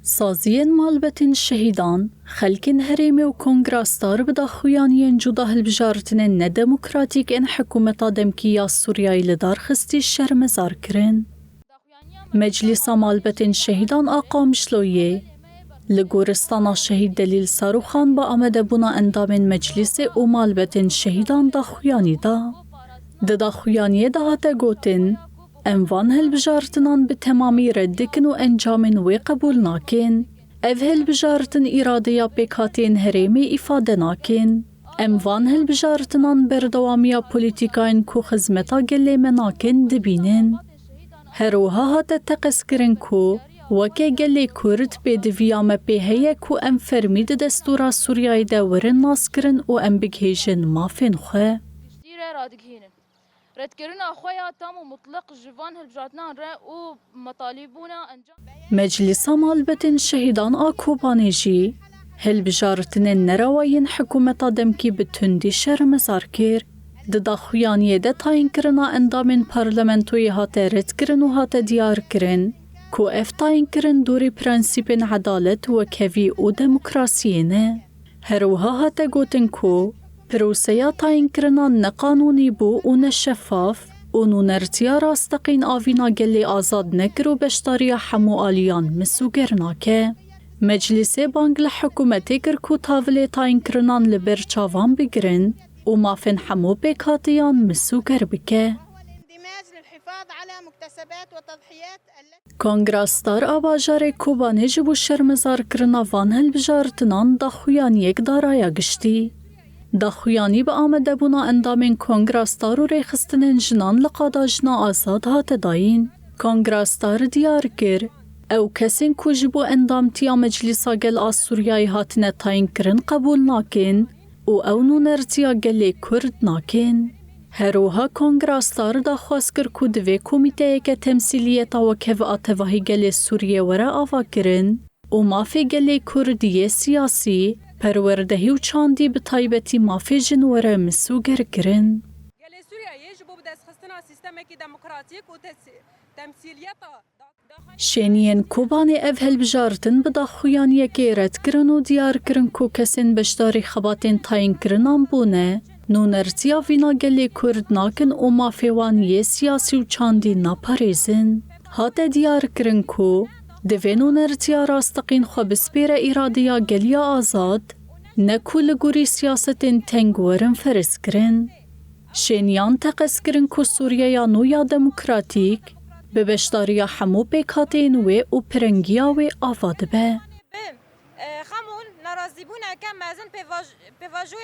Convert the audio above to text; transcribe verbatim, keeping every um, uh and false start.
Saziyên malbetên şehîdan, xelkên herêmê û kongra star bi daxuyaniyên cuda hilbijartinên nedemokratîk ên hikûmeta demkî ya Sûriyeyê li dar xistî şermezar kirin. Meclîsa Malbetên Şehîdan a Qamişloyê li goristana Şehîd Delîl Sarûxan bi amadebûna endamên meclîsê û malbetên şehîdan daxuyanî da. Di daxuyaniyê de hate gotin, Em van hilbijartinan bi temamî red dikin û encamên wê qebûl nakin. Ev hilbijartin îradeya pêkhateyên herêmê îfade nakin. Em van hilbijartinan berdewamiya polîtîkayên ku xizmeta gelê me nakin dibînin. Her wiha hate teqezkirin ku weke gelê Kurd pêdiviya me pê heye ku em fermî di destûra Sûriyeyê de werin naskirin û em bigihêjin mafên xwe. Giştî re radigihînin. Redkirina xwe ya tam û mutleq ji van hilbijartinan re û metalîbûna encam. Meclîsa Malbetên Şehîdan a Kobanê jî hilbijartinên nerewa yên hikûmeta demkî bi tundî şermezar kir. Di daxuyaniyê de tayînkirina endamên parlamentoyê hate redkirin û hate diyarkirin ku ev tayînkirin dûrî prensîpên edalet, wekhevî û demokrasiyê ne. Her wiha hate gotin ku proseya tayînkirina ne qanûnî bû û ne şefaf û nûnertiya rasteqîn avîna gelê azad nekir û beşdariya hemû aliyan misûger nake. Meclîsê bang li hikûmetê kir ku tavilê tayînkirinan li ber çavan bigirin û mafên hemû pêkhatiyan misûger bike. Kongra Star a bajarê Kobanê ji bo şermezarkirina van hilbijartinan daxuyaniyek da raya giştî. Daxuyanî bi amadebûna endamên Kongra Star û rêxistinên jinan li qada Jina Azad hate dayîn. Kongra Star diyar kir, ew kesên ku ji bo endamtiya Meclîsa Gel a Sûriyeyê hatine tayînkirin qebûl nakin û ew nûnertiya gelê Kurd nakin. Her wiha Kongra Star daxwaz kir ku divê komîteyeke temsîliyeta Wekheva Tevahî Gelê Sûriyê were avakirin û mafê gelê Kurd yê siyasî, perwerdehî û çandî bi taybetî mafê jin were misûgerkirin. Gelê Sûriyeyê ji bo bidestxistina sîstemekî demokratîk û tes-, temsîliyeta Şêniyên Kobanê ev hilbijartin bi daxuyaniyekê red kirin û diyar kirin ku kesên beşdarî xebatên tayînkirinan bûne, nûnertiya vîna gelê Kurd nakin û mafê wan yê siyasî û çandî naparêzin. Hate diyar kirin ku divê nûnertiya rasteqîn xwe bispêre îradeya geliya azad, ne ku li gorî siyasetên teng werin ferz kirin. Şêniyan teqez kirin ku Sûriyeya nû ya demokratîk bi beşdariya hemû pêkhateyên wê û pirengiya wê ava dibe. Bi, e, xem û nerazîbûneke mezin pêvaj-, pêvajoyê